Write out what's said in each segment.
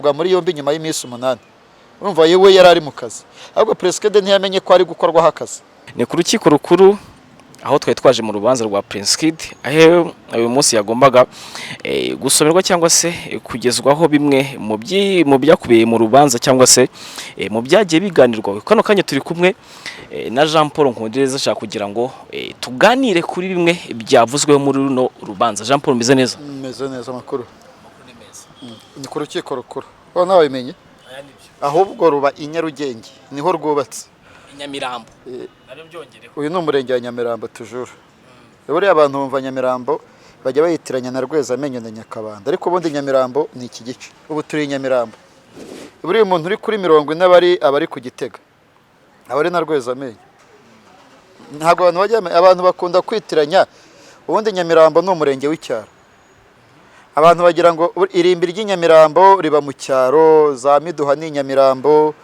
Bwa muri yombi nyuma y'iminsi 8. Urumva yewe yari ari mu kazi, ahubwo Prince Kid ntiyamenye ko ari gukorwaho akazi. Ni ku rukiko rukuru aho twari twaje mu rubanza rwa Prince Kid, aho uyu munsi yagombaga gusomerwa cyangwa se kugezwaho bimwe mu byakubiye mu rubanza cyangwa se mu byagiye biganirwaho. Kano kanya turi kumwe na Jean Paul Nkundineza, ashaka kugira ngo tuganire kuri bimwe byavuzweho muri runo rubanza. Jean Paul, meze neza? Meze neza. Amakuru ni ku rukiko rukuru, wowe ntawabimenye, ahubwo ruba i Nyarugenge, niho rwubatse. I Nyamirambo nabyo byongereho. Uyu ni umurenge wa Nyamirambo tujura. Buriya abantu bumva Nyamirambo bajya bayitiranya na Rwezamenyo na Nyakabanda, ariko ubundi Nyamirambo ni iki gice. Ubu turi i Nyamirambo. Buriya umuntu uri kuri 40 aba ari ku Gitega, aba ari na Rwezamenyo. Ntabwo abantu bajya, abantu bakunda kwitiranya. Ubundi Nyamirambo ni umurenge w'icyaro. Abantu bagira ngo irimbi ry'i Nyamirambo riba mu cyaro, za Miduha ni i Nyamirambo,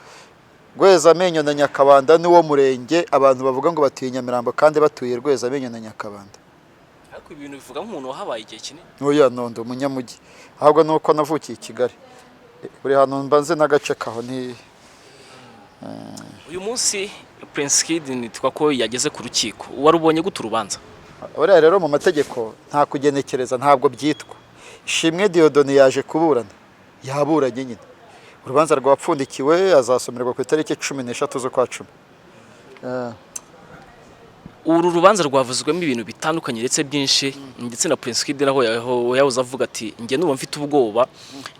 Rwezamenyo na Nyakabanda ni wo murenge. Abantu bavuga ngo batuye i Nyamirambo kandi batuye Rwezamenyo na Nyakabanda. Ariko ibintu bivuga nk'umuntu wahabaye igihe kinini. Oya, nondo umunyamujyi, ahubwo ni uko navukiye i Kigali. Buri hantu mba nzi n'agace kaho ni Uyu munsi Prince Kid nitwa ko yageze ku rukiko, warubonye gute urubanza? Buriya rero mu mategeko nta kugenekereza, ntabwo byitwa. Ishimwe Dieudonné yaje kuburana, yaburanye nyine. Urubanza rwapfundikiwe, azasomerwa ku itariki 13 z'ukwa 10. Uru rubanza rwavuzwemo ibintu bitandukanye ndetse byinshi, ndetse na Prince Kid naho yahoze avuga ati: "Njye numva mfite ubwoba",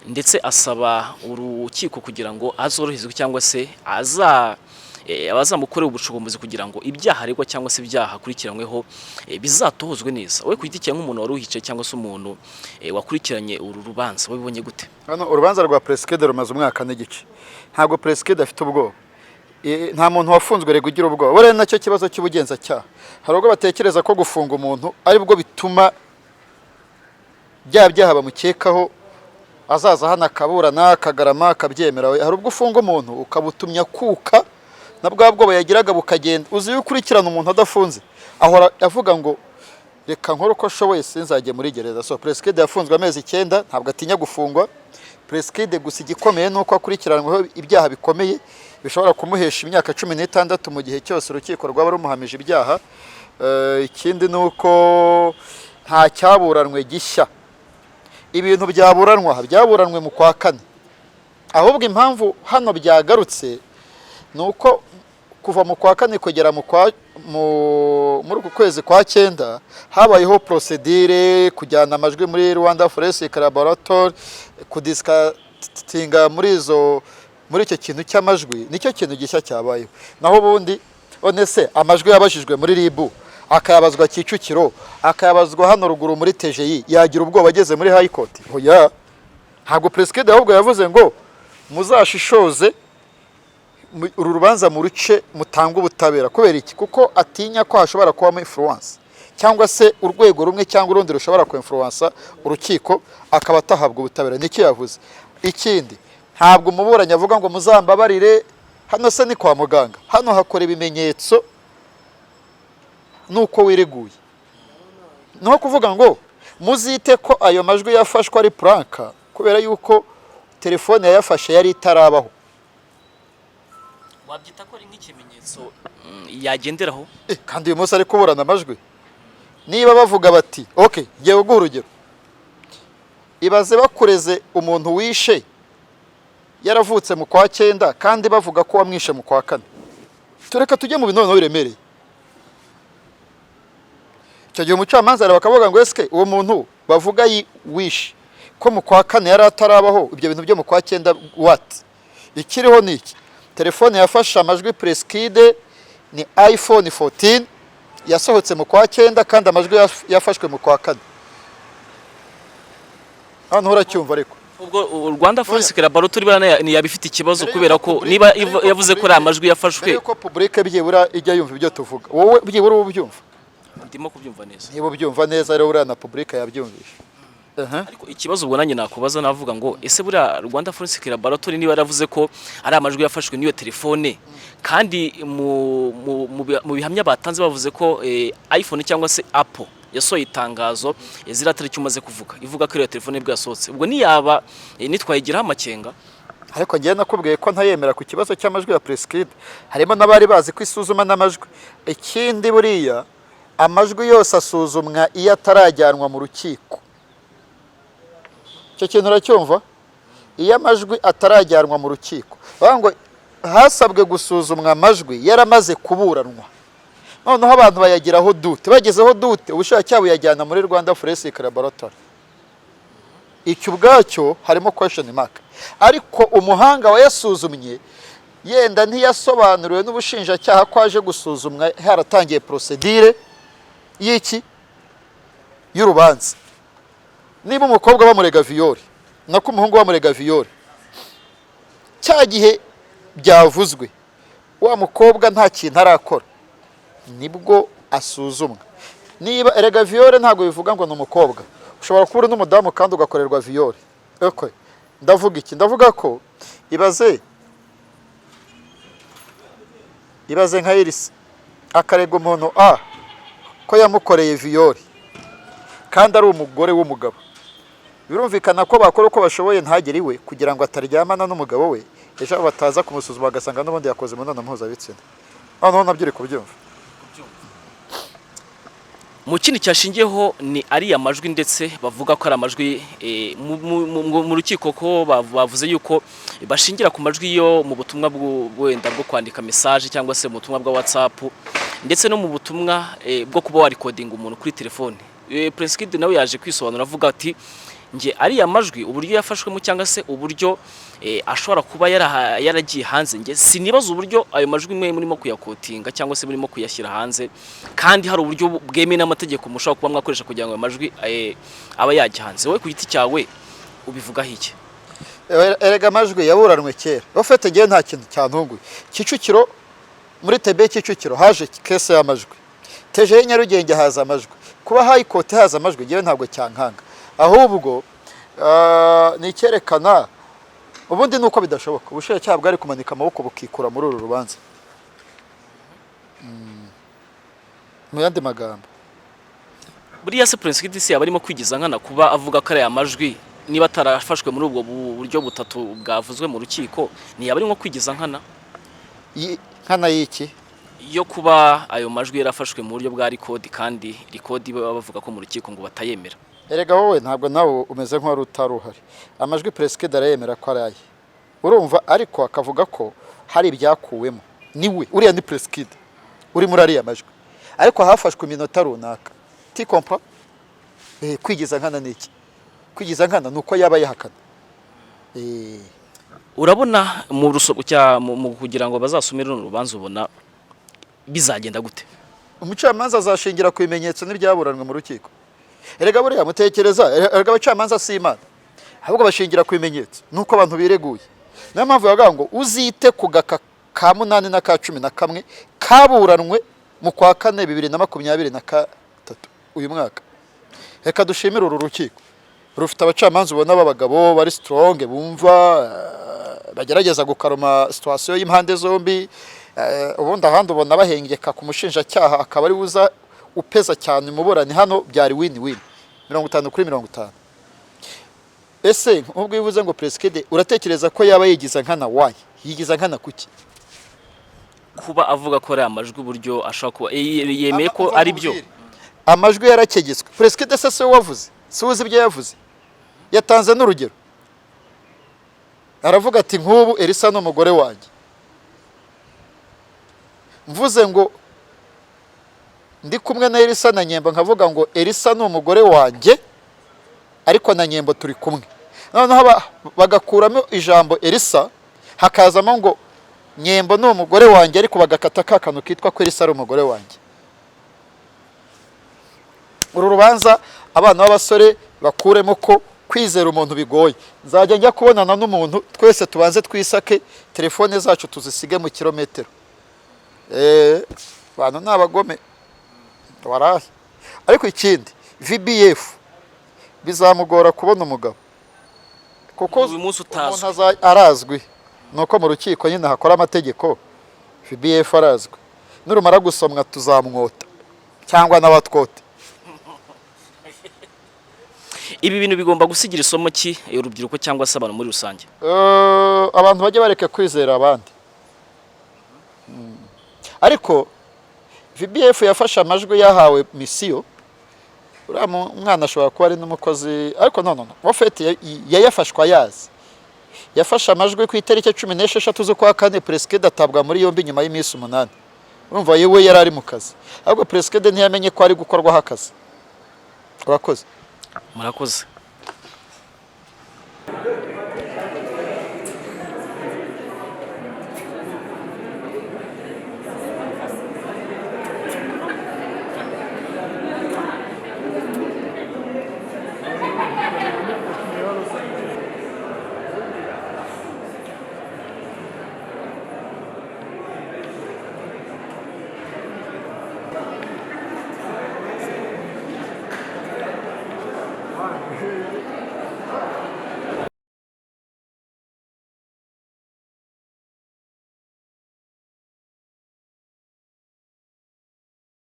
ndetse asaba urukiko kugira ngo azoroherezwe cyangwa se aza abazamukorera ubucukumbuzi kugira ngo ibyaha aregwa cyangwa se ibyaha akurikiranyweho bizatohozwe neza. Wowe ku giti cyawe, nk'umuntu wari uhicaye cyangwa se umuntu wakurikiranye uru rubanza, wabibonye gute? Hano urubanza rwa Prince Kid rumaze umwaka n'igice. Ntabwo Prince Kid afite ubwoba. Nta muntu wafunzwe rega ugira ubwoba. Buriya nacyo kibazo cy'ubugenzacyaha, hari ubwo batekereza ko gufunga umuntu aribwo bituma bya byaha bamukekaho azaza hano akaburana akagarama akabyemera. Hari ubwo ufunga umuntu ukabutumya kuka na bwa bwoba yagiraga bukagenda. Uzi iyo ukurikirana umuntu adafunze, ahora avuga ngo: "Reka nkore uko ashoboye sinzajye muri gereza." So Prince Kid yafunzwe amezi 9, ntabwo atinya gufungwa Prince Kid. Gusa igikomeye ni uko akurikiranyweho ibyaha bikomeye bishobora kumuhesha imyaka 16 mu gihe cyose urukiko rwaba rumuhamije ibyaha. Ikindi ni uko nta cyaburanwe gishya. Ibintu byaburanwa byaburanwe mu kwa kane. Ahubwo impamvu hano byagarutse ni uko kuva mu kwa kane kugera mu kwa mu muri uku kwezi kwa cyenda habayeho procédure: kujyana amajwi muri Rwanda Forensic Laboratory, kudiscutinga muri icyo kintu cy'amajwi. Nicyo kintu gishya cyabayeho. Naho ubundi one se amajwi yabajijwe muri RIB, akayabazwa Kicukiro, akayabazwa hano ruguru muri TGI, yagira ubwoba ageze muri High Court? Oya, ntabwo. Prince Kid ahubwo yavuze ngo muzashishoze uru rubanza mu ruce mutanga ubutabera. Kubera iki? Kuko atinya ko hashobora kubamo influence, cyangwa se urwego rumwe cyangwa urundi rushobora kuinfluença urukiko, akaba atahabwa ubutabera. Nicyo yavuze. Ikindi, ntabwo umuburanyi avuga ngo muzambabarire. Hano se ni kwa muganga? Hano hakora ibimenyetso nuko wireguye. Ni nko kuvuga ngo muzite ko ayo majwi yafashwe ari prank, kubera yuko telefone yayafashe yari itarabaho. Wabyita ko ari nk'ikimenyetso yagenderaho? Kandi uyu munsi ari kuburana amajwi. Niba bavuga bati ok, ngiye kuguha urugero, ibaze bakureze umuntu wishe yaravutse mu kwa cyenda kandi bavuga ko wamwishe mu kwa kane. Tureka tujye mu bintu noneho biremereye. Icyo gihe umucamanza areba bakavuga ngo: "Esike uwo muntu bavuga wishe ko mu kwa kane yari atarabaho, ibyo bintu byo mu kwa cyenda wati?" Ikiriho ni iki: telefone yafashe amajwi Prince Kid ni iPhone 14 yasohotse mu kwa cyenda, kandi amajwi yafashwe mu kwa kane. Hano uracyumva ariko? Ubwo u Rwanda Forensic Laboratory buriya ntiyaba ifite ikibazo, Mbere kubera yuko ko niba mbere yuko yavuze ko ari amajwi yafashwe? Mbere yuko public byibura ijya yumva ibyo tuvuga, wowe byibura uba ubyumva? Ndimo kubyumva neza. Niba ubyumva neza rero, buriya na public yabyumvishe. Ariko ikibazo ubwo nanjye nakubaza, navuga ngo: ese buriya Rwanda Forensic Laboratory niba yaravuze ko ari amajwi yafashwe n'iyo telefone, kandi mu bihamya batanze bavuze ko iPhone cyangwa se Apple Yasohoye itangazo ziriya tariki umaze kuvuga, ivuga ko iriya telefone bwo yasohotse. Ubwo niyaba nitwayigiraho amakenga. Ariko ngewe nakubwiye ko ntayemera ku kibazo cy'amajwi ya Prince Kid. Harimo n'abari bazi ko isuzuma n'amajwi. Ikindi, buriya amajwi yose asuzumwa iyo atarajyanwa mu rukiko. Icyo kintu uracyumva? Iyo amajwi atarajyanwa mu rukiko, bavuga ngo hasabwe gusuzumwa amajwi yaramaze kuburanwa, noneho abantu bayagiraho doute. Bagezeho doute, ubushinjacyaha buyajyana muri Rwanda Forensic Laboratory. Icyo ubwacyo harimo question mark, ariko umuhanga wayasuzumye yenda ntiyasobanuriwe n'ubushinjacyaha ko aje gusuzumwa haratangiye procédure y'iki, y'urubanza. Niba umukobwa bamurega viol, nako umuhungu bamurega viol, cya gihe byavuzwe wa mukobwa nta kintu arakora, nibwo asuzumwa. Niba erega viol ntabwo bivuga ngo ni umukobwa, ushobora kuba uri n'umudamu kandi ugakorerwa viol. Okay. Ndavuga iki? Ndavuga ko ibaze nka Irisi akarega umuntu a ko yamukoreye viol kandi ari umugore w'umugabo. Birumvikana ko bakora uko bashoboye ntagere iwe kugira ngo ataryamana n'umugabo we, ejo bataza kumusuzuma bagasanga n'ubundi yakoze imibonano mpuzabitsina. Noneho nabyo uri kubyumva. Mu kindi cyashingiyeho ni ariya majwi, ndetse bavuga ko ari amajwi mu rukiko, ko bavuze yuko bashingira ku majwi yo mu butumwa wenda bwo kwandika message, cyangwa se mu butumwa bwa WhatsApp, ndetse no mu butumwa bwo kuba warikodinga umuntu kuri telefone. Prince Kid nawe yaje kwisobanura avuga ati: "Njye ariya majwi, uburyo yafashwemo cyangwa se uburyo ashobora kuba yaragiye hanze, njye sinibaza uburyo ayo majwi mwe murimo kuyakotinga cyangwa se murimo kuyashyira hanze, kandi hari uburyo bwemewe n'amategeko mushobora kuba mwakoresha kugira ngo ayo majwi aba yajya hanze." Wowe ku giti cyawe ubivugaho iki? Erega amajwi yaburanwe kera. Ufite ngewe nta kintu cyantunguye. Kicukiro, muri TB Kicukiro haje case y'amajwi, TG Nyarugenge haza amajwi, kuba High Court haza amajwi, ngewe ntabwo cyankanga. Ahubwo ni icyerekana ubundi ni uko bidashoboka. Ubushinjacyaha bwari kumanika amaboko bukikura muri uru rubanza. Mu yandi magambo, Buriya se Prince Kid si yaba arimo kwigiza nkana kuba avuga ko ariya majwi niba atarafashwe muri ubwo buryo butatu bwavuzwe mu rukiko, ntiyaba arimo kwigiza nkana? Nkana y'iki? Yo kuba ayo majwi yarafashwe mu buryo bwa record, kandi record baba bavuga ko mu rukiko ngo batayemera. Erega wowe ntabwo nawe umeze nk'uwari utari uhari. Amajwi Prince Kid arayemera ko ari aye, urumva? Ariko akavuga ko hari ibyakuwemo. Niwe uriya ni Prince Kid uri muri ariya majwi, ariko hafashwe iminota runaka. Tu comprends? Kwigiza nkana ni iki? Kwigiza nkana ni uko yaba yahakana. Urabona mu rusobo cya mu kugira ngo bazasome runo rubanza, ubona bizagenda gute? Umucamanza azashingira ku bimenyetso n'ibyaburanwe mu rukiko. Erega buriya mutekereza, erega abacamanza si Imana, ahubwo bashingira ku bimenyetso nuko abantu bireguye. Niyo mpamvu bavuga ngo uzite ku gaka ka 8 n'aka 11 kaburanwe mu kwa kane 2023, uyu mwaka. Reka dushimire uru rukiko, rufite abacamanza ubona b'abagabo bari strong, bumva, bagerageza gukaruma situation y'impande zombi. Ubundi ahandi ubona bahengeka ku mushinjacyaha, akaba ari uza upeza cyane umuburanyi. Hano byari win win, 50 kuri 50. Ese nk'ubwo iyo uvuze ngo Prince Kid, uratekereza ko yaba yigiza nkana? Wayi yigiza nkana kuki? Kuba avuga ko ari amajwi, uburyo ashobora kuba yemeye ko ari byo. Amajwi yarakegetswe. Prince Kid se we wavuze? Si uzi ibyo yavuze? Yatanze n'urugero, aravuga ati: "Nk'ubu Elisa ni umugore wanjye, mvuze ngo ndi kumwe na Elisa na Nyembo, nkavuga ngo Elisa ni umugore wanjye ariko na Nyembo turi kumwe, noneho bagakuramo ijambo Elisa, hakazamo ngo Nyembo ni umugore wanjye, ariko bagakata ka kantu kitwa ko Elisa ari umugore wanjye." Uru rubanza abana b'abasore bakuremo ko kwizera umuntu bigoye. Nzajya njya kubonana n'umuntu, twese tubanze twisake, telefone zacu tuzisige mu kirometero. Abantu ni abagome warahe. Ariko ikindi, VBF bizamugora kubona umugabo kuko Uyu munsi utazwi. Umuntu arazwi, ni uko mu rukiko nyine hakora amategeko. VBF arazwi, nurumara gusomwa tuzamwota cyangwa n'abatwote. Ibi bintu bigomba gusigira isomo ki urubyiruko cyangwa se abantu muri rusange? Abantu bajya bareka kwizera abandi. Ariko VBF yafashe amajwi yahawe misiyo. Uriya mwana ashobora kuba ari n'umukozi, ariko no, no, no, en fait yayafashwe ayazi. Yafashe amajwi ku itariki 16 z'ukwa kane, Prince Kid atabwa muri yombi nyuma y'iminsi 8. Urumva yewe yari ari mu kazi, ahubwo Prince Kid ntiyamenye ko ari gukorwaho akazi. Urakoze. Murakoze.